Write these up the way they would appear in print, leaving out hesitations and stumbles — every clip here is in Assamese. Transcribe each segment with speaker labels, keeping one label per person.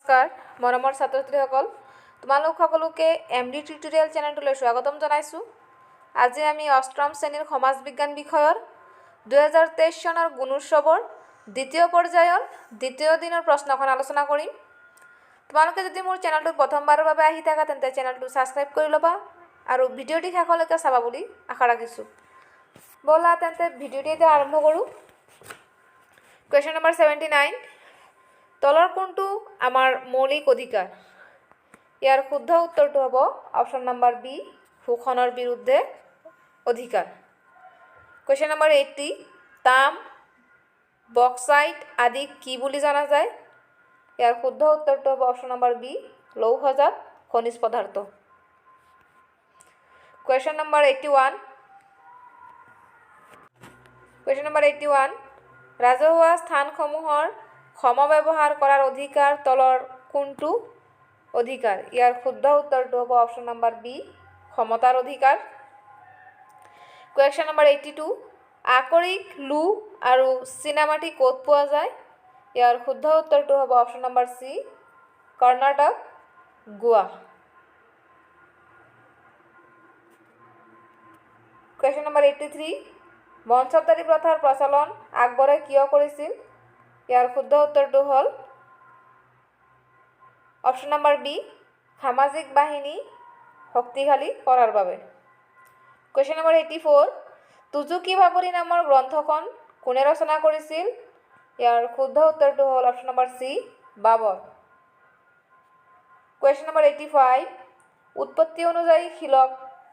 Speaker 1: নমস্কাৰ মৰমৰ ছাত্ৰ ছাত্ৰীসকল, তোমালোক সকলোকে এম ডি টিউটৰিয়েল চেনেলটোলৈ স্বাগতম জনাইছোঁ। আজি আমি অষ্টম শ্ৰেণীৰ সমাজ বিজ্ঞান বিষয়ৰ 2023 চনৰ গুণোৎসৱৰ দ্বিতীয় পৰ্যায়ৰ দ্বিতীয় দিনৰ প্ৰশ্নখন আলোচনা কৰিম। তোমালোকে যদি মোৰ চেনেলটোত প্ৰথমবাৰৰ বাবে আহি থাকা, তেন্তে চেনেলটো ছাবস্ক্ৰাইব কৰি ল'বা আৰু ভিডিঅ'টি শেষলৈকে চাবা বুলি আশা ৰাখিছোঁ। ব'লা তেন্তে ভিডিঅ'টি এতিয়া আৰম্ভ কৰোঁ। কুৱেশ্যন নম্বৰ 79, তলৰ কোনটো আমাৰ মৌলিক অধিকাৰ? ইয়াৰ শুদ্ধ উত্তৰটো হ'ব অপশ্যন নম্বৰ বি, শোষণৰ বিৰুদ্ধে অধিকাৰ। কুৱেশ্যন নম্বৰ 80, তাম, বক্সাইট আদি কি বুলি জনা যায়? ইয়াৰ শুদ্ধ উত্তৰটো হ'ব অপশ্যন নম্বৰ বি, লৌহজাত খনিজ পদাৰ্থ। Question number 81, question number 81, ৰাজহুৱা স্থানসমূহৰ সমব্যৱহাৰ কৰাৰ অধিকাৰ তলৰ কোনটো অধিকাৰ? ইয়াৰ শুদ্ধ উত্তৰটো হ'ব অপশ্যন নম্বৰ বি, সমতাৰ অধিকাৰ। কুৱেশ্যন নম্বৰ 82, আকৰিক লো আৰু চীনামাটি ক'ত পোৱা যায়? ইয়াৰ শুদ্ধ উত্তৰটো হ'ব option number C, Karnataka, Goa. Question number 83, মনচবদাৰী প্ৰথাৰ প্ৰচলন আকবৰে কিয় কৰিছিল? ইয়াৰ শুদ্ধ উত্তৰটো হ'ল অপশ্যন নম্বৰ বি, সামাজিক বাহিনী শক্তিশালী কৰাৰ বাবে। কুৱেশ্যন নম্বৰ 84, তুজুকি বাবৰি নামৰ গ্ৰন্থখন কোনে ৰচনা কৰিছিল? ইয়াৰ শুদ্ধ উত্তৰটো হ'ল option number C, Babur. Question number 85, উৎপত্তি অনুযায়ী শিলক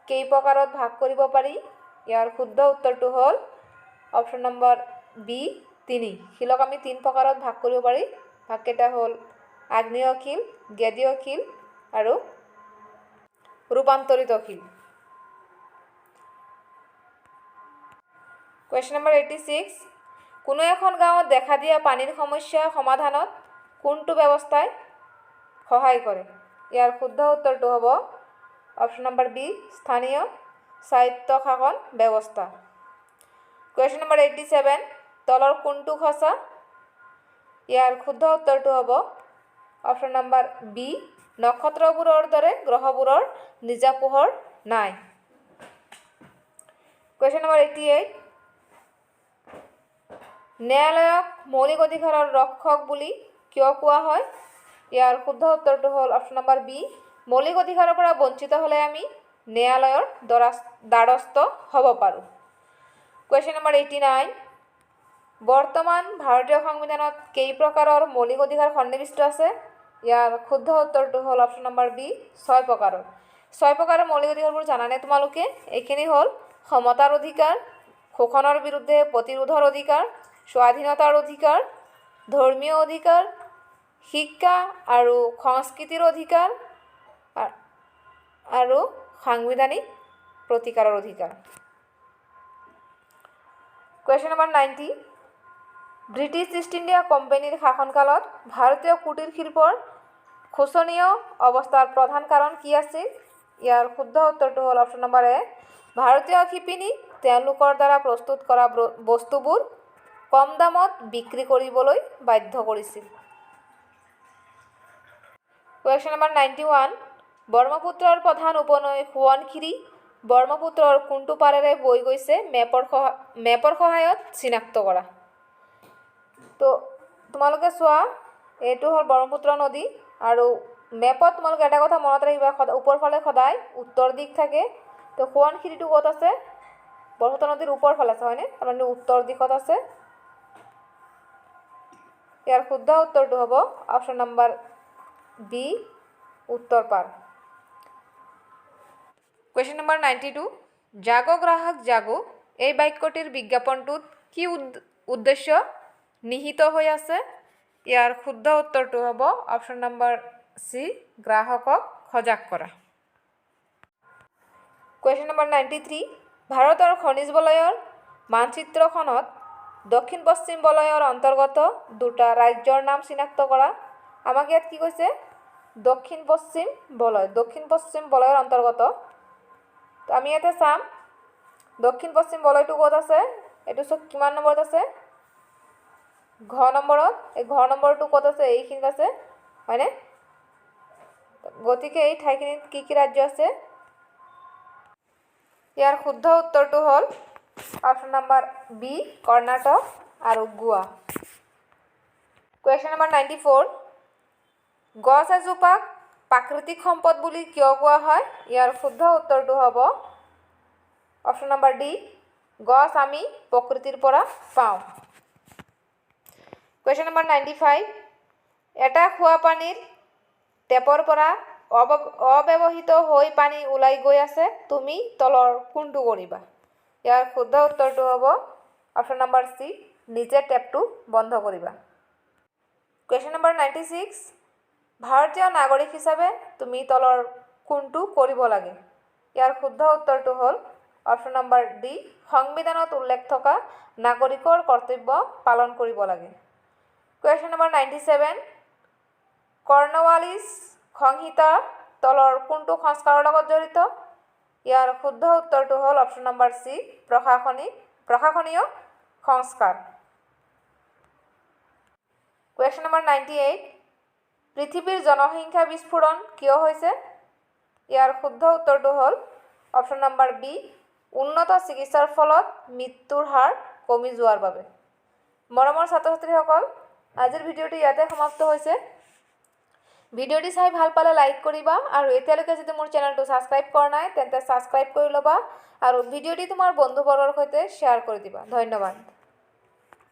Speaker 1: কেই প্ৰকাৰত ভাগ কৰিব পাৰি? ইয়াৰ শুদ্ধ উত্তৰটো হ'ল অপশ্যন নম্বৰ বি, 3। শিলক আমি 3 প্ৰকাৰত ভাগ কৰিব পাৰি। ভাগকেইটা হ'ল আগ্নেয় শিল, গেদীয় শিল আৰু ৰূপান্তৰিত শিল। কুৱেশ্যন নম্বৰ 86, কোনো এখন গাঁৱত দেখা দিয়া পানীৰ সমস্যা সমাধানত কোনটো ব্যৱস্থাই সহায় কৰে? ইয়াৰ শুদ্ধ উত্তৰটো হ'ব অপশ্যন নম্বৰ বি, স্থানীয় স্বায়ত্তশাসন ব্যৱস্থা। কুৱেশ্যন নম্বৰ 87, তলৰ কোনটো সঁচা? ইয়াৰ শুদ্ধ উত্তৰটো হ'ব অপশ্যন নম্বৰ বি, নক্ষত্ৰবোৰৰ দৰে গ্ৰহবোৰৰ নিজা পোহৰ নাই। কুৱেশ্যন নম্বৰ 88, ন্যায়ালয়ক মৌলিক অধিকাৰৰ ৰক্ষক বুলি কিয় কোৱা হয়? ইয়াৰ শুদ্ধ উত্তৰটো হ'ল অপশ্যন নম্বৰ বি, মৌলিক অধিকাৰৰ পৰা বঞ্চিত হ'লে আমি ন্যায়ালয়ৰ দ্বাৰস্থ হ'ব পাৰোঁ। কুৱেশ্যন নম্বৰ 89, বৰ্তমান ভাৰতীয় সংবিধানত কেই প্ৰকাৰৰ মৌলিক অধিকাৰ সন্নিৱিষ্ট আছে? ইয়াৰ শুদ্ধ উত্তৰটো হ'ল অপশ্যন নম্বৰ বি, 6 প্ৰকাৰৰ। 6 প্ৰকাৰৰ মৌলিক অধিকাৰবোৰ জানানে তোমালোকে? এইখিনি হ'ল সমতাৰ অধিকাৰ, শোষণৰ বিৰুদ্ধে প্ৰতিৰোধৰ অধিকাৰ, স্বাধীনতাৰ অধিকাৰ, ধৰ্মীয় অধিকাৰ, শিক্ষা আৰু সংস্কৃতিৰ অধিকাৰ আৰু সাংবিধানিক প্ৰতিকাৰৰ অধিকাৰ। Question number 90, British East India কোম্পানীৰ শাসনকালত ভাৰতীয় কুটীৰ শিল্পৰ শোচনীয় অৱস্থাৰ প্ৰধান কাৰণ কি আছিল? ইয়াৰ শুদ্ধ উত্তৰটো হ'ল অপশ্যন নম্বৰ এ, ভাৰতীয় শিপিনী তেওঁলোকৰ দ্বাৰা প্ৰস্তুত কৰা বস্তুবোৰ কম দামত বিক্ৰী কৰিবলৈ বাধ্য কৰিছিল। কুৱেশ্যন নম্বৰ 91, ব্ৰহ্মপুত্ৰৰ প্ৰধান উপনৈ সোৱণশিৰি ব্ৰহ্মপুত্ৰৰ কোনটো পাৰেৰে বৈ গৈছে? মেপৰ সহায়ত চিনাক্ত কৰা। তো তোমালোকে চোৱা, এইটো হ'ল ব্ৰহ্মপুত্ৰ নদী আৰু মেপত তোমালোকে এটা কথা মনত ৰাখিবা, ওপৰ ফালে সদায় উত্তৰ দিশ থাকে। তো সোৱণশিৰিটো ক'ত আছে? ব্ৰহ্মপুত্ৰ নদীৰ ওপৰ ফালে আছে, হয়নে? তাৰমানে উত্তৰ দিশত আছে। ইয়াৰ শুদ্ধ উত্তৰটো হ'ব অপশ্যন নম্বৰ বি, উত্তৰ পাৰ। কুৱেশ্যন নম্বৰ 92, জাগো গ্ৰাহক জাগো এই বাক্যটিৰ বিজ্ঞাপনটোত কি উদ্দেশ্য নিহিত হৈ আছে? ইয়াৰ শুদ্ধ উত্তৰটো হ'ব অপশ্যন নম্বৰ চি, গ্ৰাহকক সজাগ কৰা। কুৱেশ্যন নম্বৰ 93, ভাৰতৰ খনিজ বলয়ৰ মানচিত্ৰখনত দক্ষিণ পশ্চিম বলয়ৰ অন্তৰ্গত দুটা ৰাজ্যৰ নাম চিনাক্ত কৰা। আমাক ইয়াত কি কৈছে? দক্ষিণ পশ্চিম বলয়, দক্ষিণ পশ্চিম বলয়ৰ অন্তৰ্গত। তো আমি ইয়াতে চাম দক্ষিণ পশ্চিম বলয়টো ক'ত আছে, এইটো চব কিমান নম্বৰত আছে? ঘ নম্বৰত। এই ঘ নম্বৰটো ক'ত আছে? এইখিনিত আছে। হয়নে? গতিকে এই ঠাইখিনিত কি কি ৰাজ্য আছে? ইয়াৰ শুদ্ধ উত্তৰটো হ'ল অপশ্যন নম্বৰ বি, কৰ্ণাটক আৰু গোৱা। কুৱেশ্যন নম্বৰ 94, গছ এজোপাক প্ৰাকৃতিক সম্পদ বুলি কিয় কোৱা হয়? ইয়াৰ শুদ্ধ উত্তৰটো হ'ব অপশ্যন নম্বৰ ডি, গছ আমি প্ৰকৃতিৰ পৰা পাওঁ। কুৱেশ্যন নম্বৰ 95, এটা খোৱা পানীৰ টেপৰ পৰা অব্যৱহৃত হৈ পানী ওলাই গৈ আছে, তুমি তলৰ কোনটো কৰিবা? ইয়াৰ শুদ্ধ উত্তৰটো হ'ব অপশ্যন নম্বৰ চি, নিজে টেপটো বন্ধ কৰিবা। কুৱেশ্যন নম্বৰ 96, ভাৰতীয় নাগৰিক হিচাপে তুমি তলৰ কোনটো কৰিব লাগে? ইয়াৰ শুদ্ধ উত্তৰটো হ'ল অপশ্যন নম্বৰ ডি, সংবিধানত উল্লেখ থকা নাগৰিকৰ কৰ্তব্য পালন কৰিব লাগে। কুৱেশ্যন নম্বৰ 97, কৰ্ণৱালিছ সংহিতা তলৰ কোনটো সংস্কাৰৰ লগত জড়িত? ইয়াৰ শুদ্ধ উত্তৰটো হ'ল অপশ্যন নম্বৰ চি, প্ৰশাসনীয় সংস্কাৰ। কুৱেশ্যন নম্বৰ 98, পৃথিৱীৰ জনসংখ্যা বিস্ফোৰণ কিয় হৈছে? ইয়াৰ শুদ্ধ উত্তৰটো হ'ল অপশ্যন নম্বৰ বি, উন্নত চিকিৎসাৰ ফলত মৃত্যুৰ হাৰ কমি যোৱাৰ বাবে। মৰমৰ ছাত্ৰ ছাত্ৰীসকল, আজিৰ ভিডিঅ'টি ইয়াতে সমাপ্ত হৈছে। ভিডিঅ'টি চাই ভাল পালে লাইক কৰিবা আৰু এতিয়ালৈকে যদি মোৰ চেনেলটো ছাবস্ক্ৰাইব কৰা নাই, তেন্তে ছাবস্ক্ৰাইব কৰি ল'বা আৰু ভিডিঅ'টি তোমাৰ বন্ধুবৰ্গৰ সৈতে শ্বেয়াৰ কৰি দিবা। ধন্যবাদ।